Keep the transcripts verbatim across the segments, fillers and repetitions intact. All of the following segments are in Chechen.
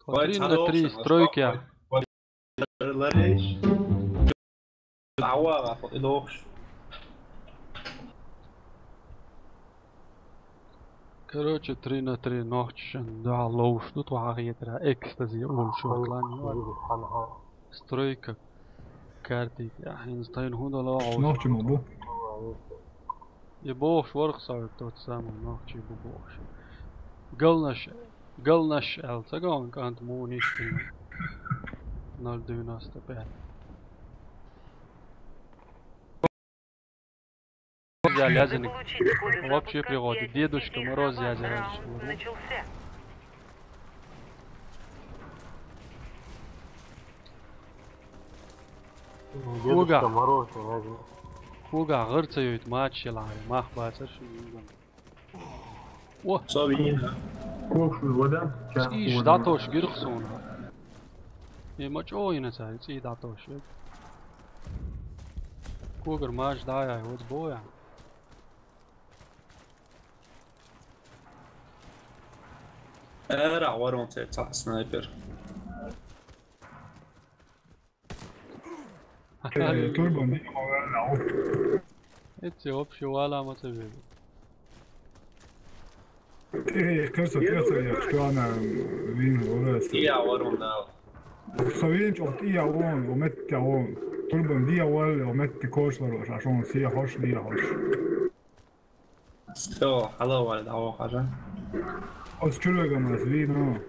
Тхо три на три стройка. Лариш. Ава, ава, и лохш. Короче, три на три нохчан да ловш, ну, тхо хетара экстази улшо клан. Стройка. Карти, я, хин стайн хунда ла. Нохчи ма бу. И бохш варх савик тот самый нохчи бу бохш. Галнаш, галнаш ал цаган кант муниш. Ноль девяносто пять. Взяли, язык. Вообще приходит. Дедушка Мороз, я. Дедушка Мороз, я. Куга гырца юйт матч ла, мах бацар шу. О, савина. Кокшу вода. Иш датош гирхсона. Е мачо ина цай, ци датош. Когар маж даяй, вот боя. Эра, ворон цец, снайпер. Турбан. Эти вообще вала ма тебе. Э, кажется, кажется, я что она вин вора. Я ворон, да. Совинч от я вон, у метти вон. Турбан дия вал, у метти кош ворош, а шон сия хош, дия хош. Всё, алло, валид, алло, хажа. Оз чулага мас вино.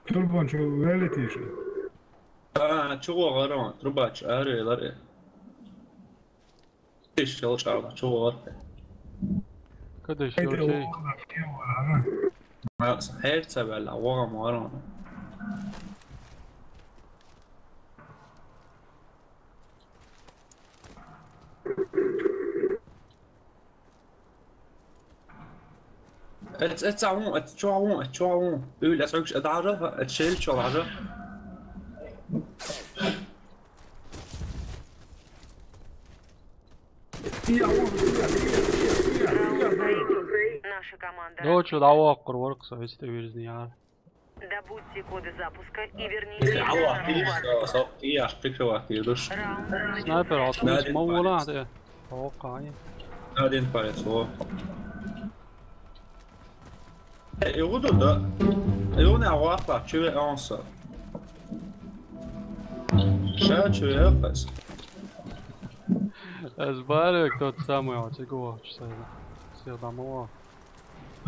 Турбан чу велетиш. А, чуго гарон, трубач, аре, ларе. Тиш, чал, чал, чуго гарте. Кадыш, Окей. Херца вала, вога марон. Эц, эц, авун, эц, чо авун, эц, чо авун. Үл, эц, өгш, эд ажа, эц, шел, чо ажа. Наша команда. Ну, чё, да, о, курварк, совести виризни, я. Добудьте коды запуска и верните их на ваш борт. Алло, ты что, со-, ты аж прикрывать, ты идёшь. Раунд начался. Снайпер, а ты Надин смогла, палец. Ты? О, кай. Надин палец, о. Э, и вот да. И он, а вот так, чего он со? Ша, чего я пас? Азбарек тот самый, а ты го, что это? Всё домой.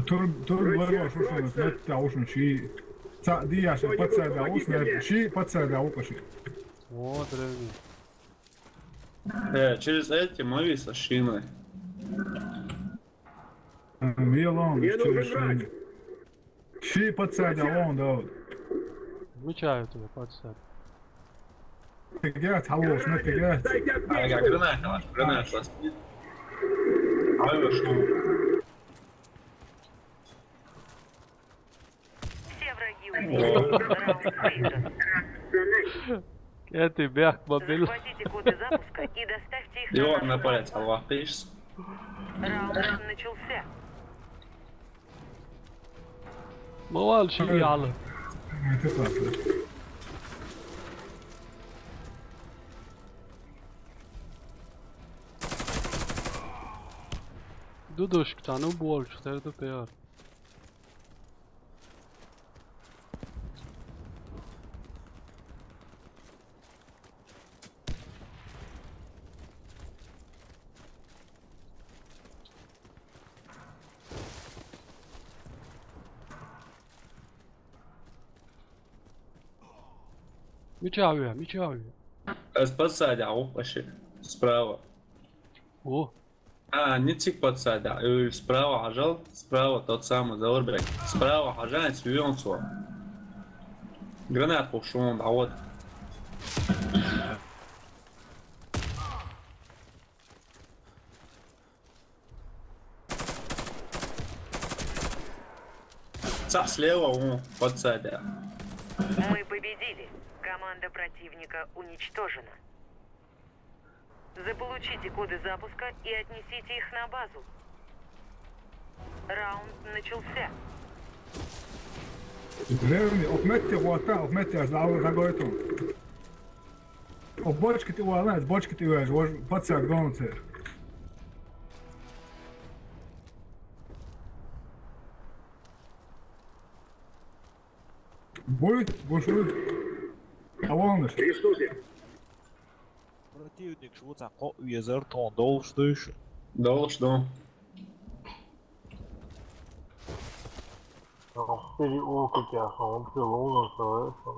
Тур, тур, лего, шушун, метта, ушун, ши. Ца, дия, ши, паца, да, ус, нет, ши, паца, да, упа, ши. Вот, древний. Э, через эти мы со шиной. Милон, через ши. Ши, паца, да, он, да. Отмечаю тебя, паца. Ты где, Халуш, ну ты где? А, я гранат, а, гранат, а, спит. А, я что? Все враги убиты. Раунд выигран. Кэти бяхт мобил. Захватите коды запуска и доставьте их на наш борт. Его на палец, а, лапишь? Раунд начался. Ма вал ши яла. Дудушка, та ну больше, ты это пиар. Мича ве, мича ве. Э, спасать, а, вообще. Справа. О. А, не тик подсада. Э, справа, ажал. Справа тот самый Заурбек. Справа, ажал, свёнцо. Гранат пошёл, а вот. Ца слева, о, подсада. Мы победили. Команда противника уничтожена. Заполучите коды запуска и отнесите их на базу. Раунд начался. Левни, окху метте гӀотта, окху метте ас дӀа-, дӀагойту. Окху бочка тӀе вала, ас бочка тӀе ваьжа, вож пацаг донца. Буй, гуш вуй. Хьаволнаш. Противникаш ву цхьа кхоъ везар, тхуна долуш дуй шу? Долуш ду. Переулки тяха, он все ловно, что это.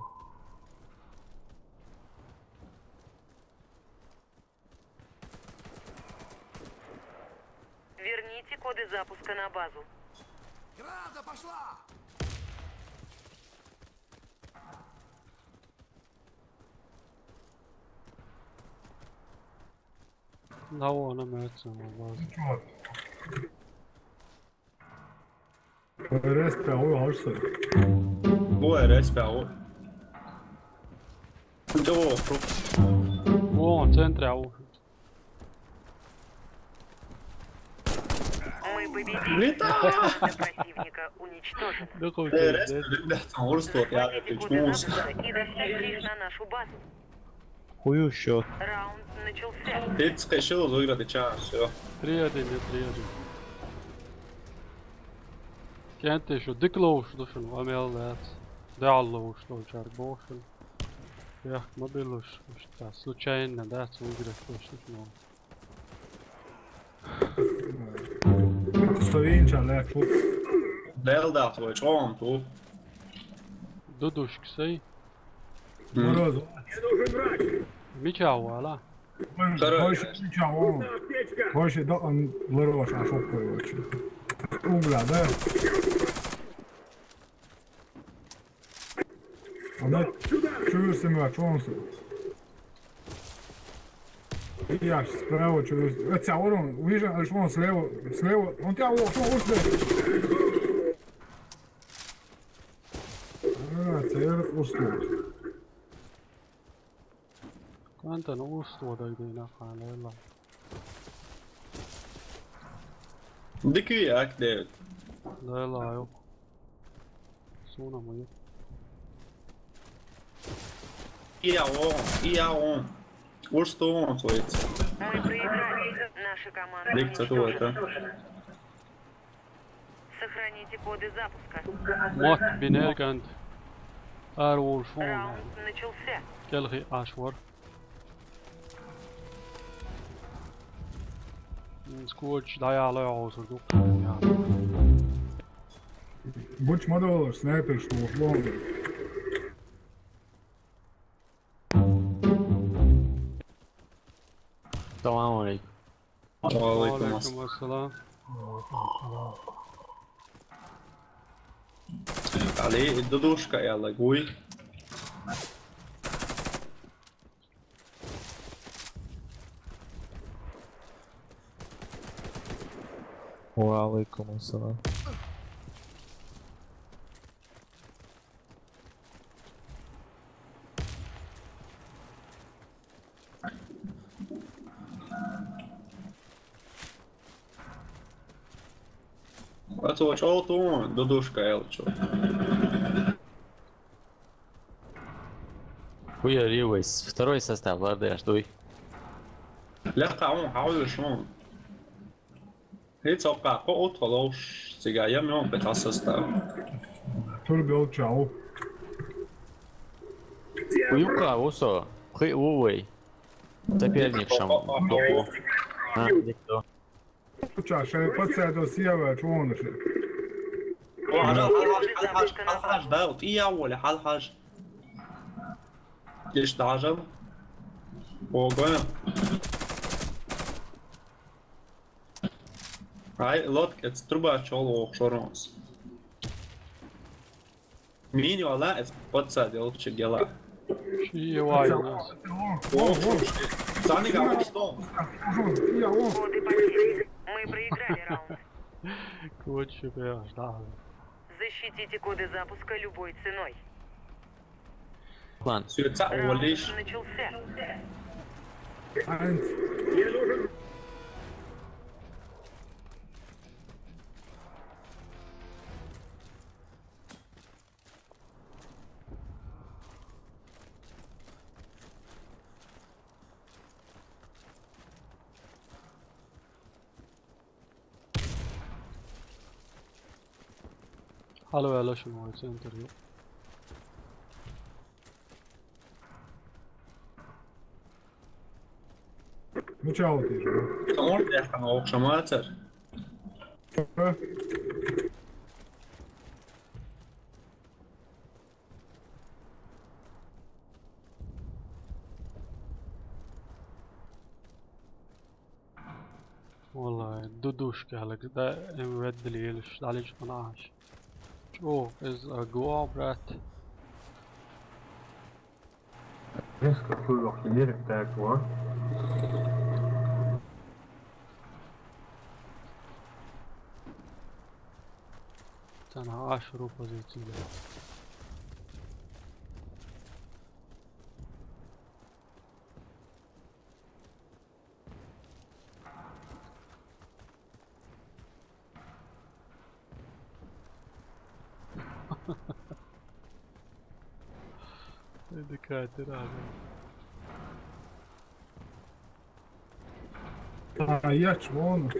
Верните коды запуска на базу. Граната пошла! Lau ona metsään vaan. Respää, ui, harsa. Ui, respää, ui. Joo, bro. Ui, centrā, ui. Мы победили. Противника уничтожен. Joku ei, respää, nyt on urstuot ja nyt muus. И доставьте их на нашу базу. Хуюш счёт. Раунд начался. Тридцать шилла выиграть сейчас, всё. Три один, я три один. Кенте шу дика ловуш ду шуна, ва мел дац. ДӀа ловуш долчаьрга боху шуна. Бехк ма билуш, иштта случайно дац выиграть ду шуна. Со винча лаьтту. Дел дац вай, чӀогӀа ду. Дудушка сай. Мороз. Мича вала? Короче. Больше мича вала. Больше да он лорош, а шо короче. Угла, да? А ну, чуешь ты меня, чё он с-, я ж справа чуешь. Э, ця ворон, вижу, аж он слева, слева. Он тебя, о, что, он слева? А, ця устал. Квантан устал, да, иди на ханела. Дикий ак, Дэвид. Да, лайо. Суна мою. И я он, и я он. Уж что он творится? Мы проиграли. Наша команда уничтожена. Лекция твоя-то. Сохраните коды запуска. Мот бинер ганд. Ар вол шун. Раунд начался. Келхи ашвар. Скотч даяла осур ду. Буч мадолар снайпер шло. Салам алейкум. Ва алейкум ас-, ва алейкум ассалам. Али, дудушка я лагуй. Ва алейкум ассалам. Ацо чӀогӀа ту, дудушка, аьлла чу. Хуя ривайс. Второй состав, лардеш дуй. Лекха он, хьавлиш он. ХӀинца хӀокху кхоъ тхо ловш цига, я мион кхетта состав. Тур белча, ау. Юкъа ву со, хи ву вай. Соперник шам. Доху. А, никто. Ча, шай пацай до сиява чуонаши. Хьалхаш, хьалхаш, хьалхаш, да, вот и я воля, хьалхаш. Иш дажам. Ого. Ай, лодка, это труба чёл охшоронс. Мини вала, это подсадил чигела. Ши вай у нас. О, о, о. Санига, вот что? Коды потеряны. Мы проиграли раунд. Кучу прям ждал. Защитите коды запуска любой ценой. План. Всё, ца-, раунд валиш. Начался. Ай. Alo, alo, шуна вай центр ю. Ну чё вот ещё? Орда яхана окшамацар. Валлай, дудушка гьалакда, эм веддали елуш далич къунаш. Чё, из агуа, брат? Резко кулак нерек так, ва? Цана ашру позиция. Индикатор, ага. А, я чё, вон.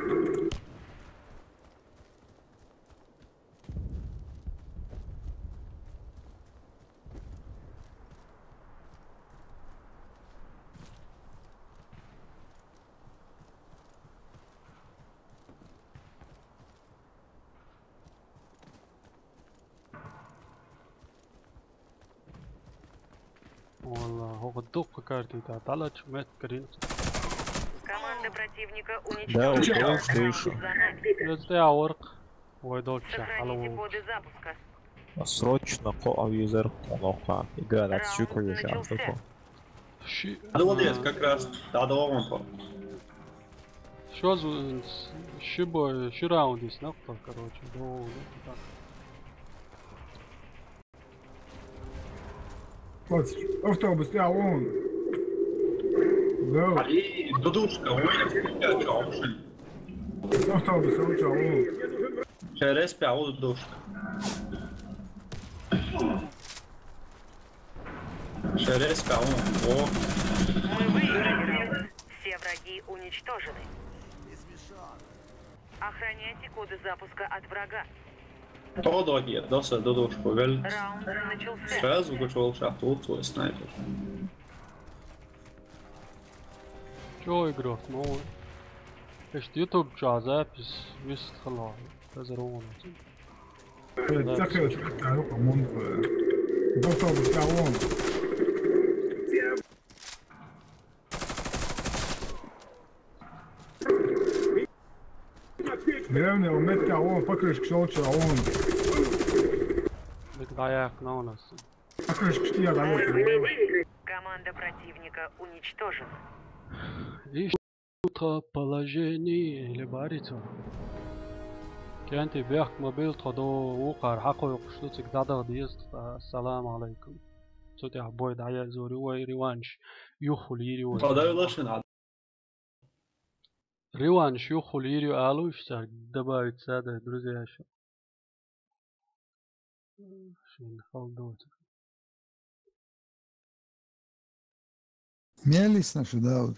Валла, гьо дукха картита, далач мет грин. Команда противника уничтожена. Да, удалось слышу. Зона. Ёзде аварх. Вай долча, Сохраните алло. Коды запуска. Срочно кхоъ авъязар кхунокха. Игра на Раунд цюку вешан начался. Цюку. Ши-, Ада вот а, есть как раз. Да, да, вон тот. Шо зу-, ши бо-, ши раунд есть, нахуй, короче. Да, да, да. Вот, автобус, я вон. Да. Али, дудушка, ой, я тебя чё, вообще? Автобус, я чё, вон. Через пять дудушка. Через пять, о. Мы выиграли. Все враги уничтожены. Охраняйте коды запуска от врага. Тодоги, доса додош погал. Раунд начался. Сразу гучвал шахту свой снайпер. Чё игрок, ну? Ишт YouTube ча запись вис хала. Разорвано. Э, Да, так всё. Я так, по-моему, э, до того, что он. Главное, он метка, он покрышка шёлча, он. Бит гаяк на у нас. Покрышка, что я говорю? Команда противника уничтожена. Ишта положение или барицу. Кенти бехк мобил тхо до укхар хьакхойкхуш ду цига дӀадагӀа деза тха. Ассаламу алайкум. Цу тӀехь бой дӀаяз вари вай реванш юххул йири вай. Тхо дай лашин хьа. Реванш юххул йири алуш цар добавить сада, друзья, шо. Шин халдоч. Мелис нашу, Дауд.